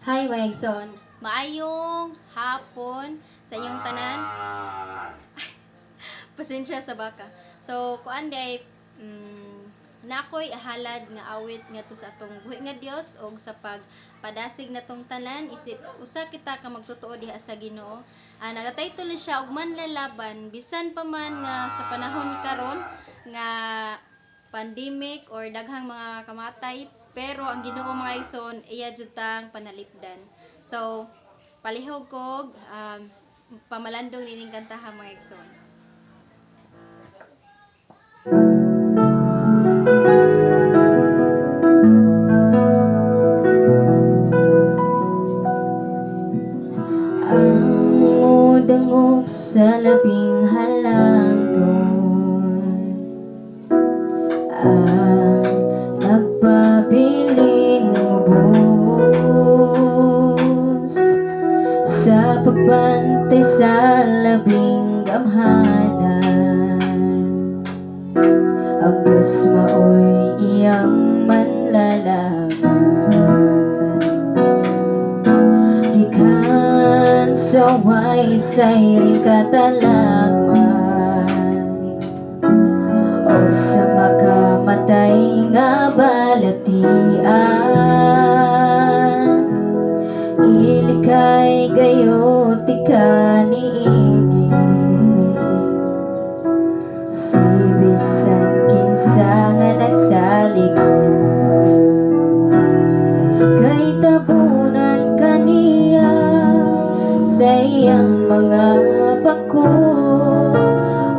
Hi, mga igsoon. Maayong hapon sa inyong tanan. Pasensya sa baka. So, kuan day nakoy halad nga awit ngadto sa atong buhi nga Dios og sa pagpadasig natong tanan isip usa kita ka magtotoo diha sa Ginoo. Nagatitle ni siya og "Manlalaban", bisan pa man nga sa panahon karon nga pandemic or daghang mga kamatay, pero ang Ginoo, mga igsoon, iya jud tang panalipdan. So palihog kog pamalandong nining kantaha, mga igsoon. Ang mudangop sa labing halangdon, ang nagpabiling ubos sa pagbantay sa labing gamhanan, ang Diyos maoy iyang manlalaban. Gikan sa way sayring katalagman o sa makamatay nga balatian, ilikay gayot ka niini si bisan kinsa nga nagsalig kay tabunan kaniya sa iyang mga pako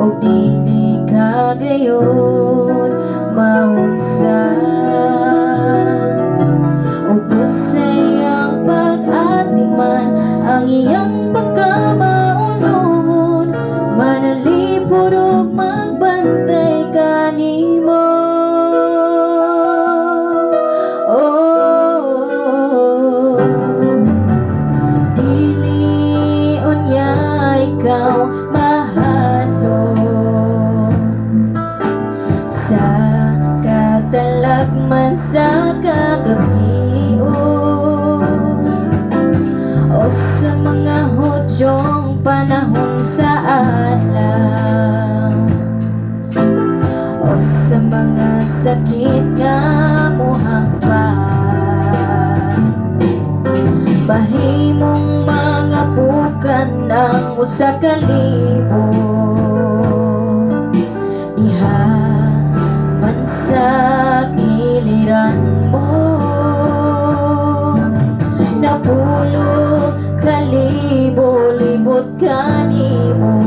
o dili ka gayon maunsa. Ubos sa iyang pag-atiman ang iyang pagkamaunongon, manalipod og magbantay kanimo. Oh, dili unya ikaw mahadlok sa katalagman sa kagabion o sa mga hudyong panahon sa adlaw o sa mga sakit nga muhampas. Mahimong mga pukan ng usa ka libo diha man sa giliran mo, napulo ka libo libot kanimo,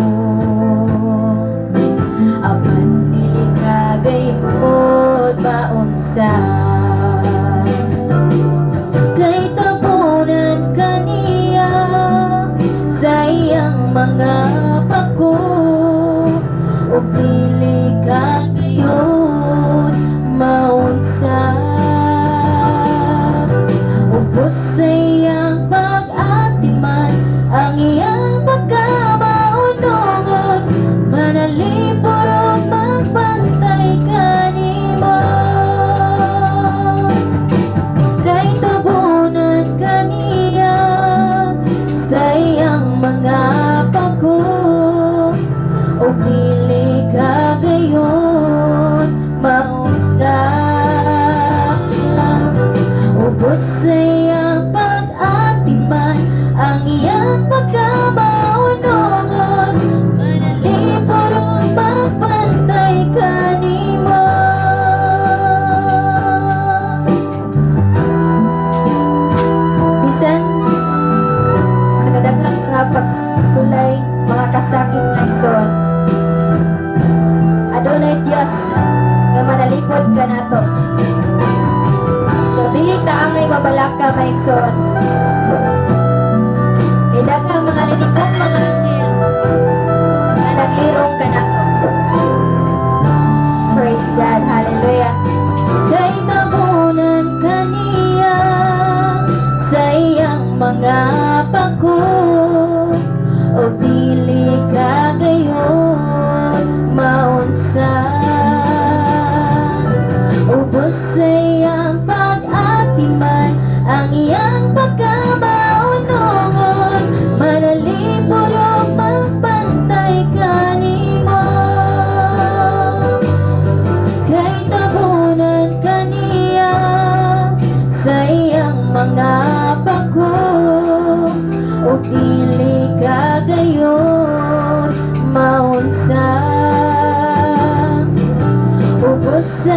apan dili ka gayud maunsa kay tabunan kaniya sa iyang mga pako ug dili ka gayon maunsa. Ubos sa iyang pag-atiman ang iyang pagkamaunongon, manalipod og magbantay kanimo kay tabunan kaniya sa iyang mga pako o dili ka gayon maunsa. Ubos sa iyang pag-atiman ang iyang pagkamaunongon, manalipod og magbantay kanimo. Bisan sa kadaghang mga pagsulay, mga kasakit nga igsoon, adunay Dios nga manalipod kanato. So dili ta angay mabalaka, mga igsoon. Kay daghang mga linibong mga anghel nga naglirong kanato. Praise God, hallelujah. Kay tabunan kaniya sa iyang mga pako o dili ka gayon maunsa. Ubos sa iyang pag-atiman ang iyang pagka Sa iyang mga pako ug dili kagayon maunsa. Ubos sa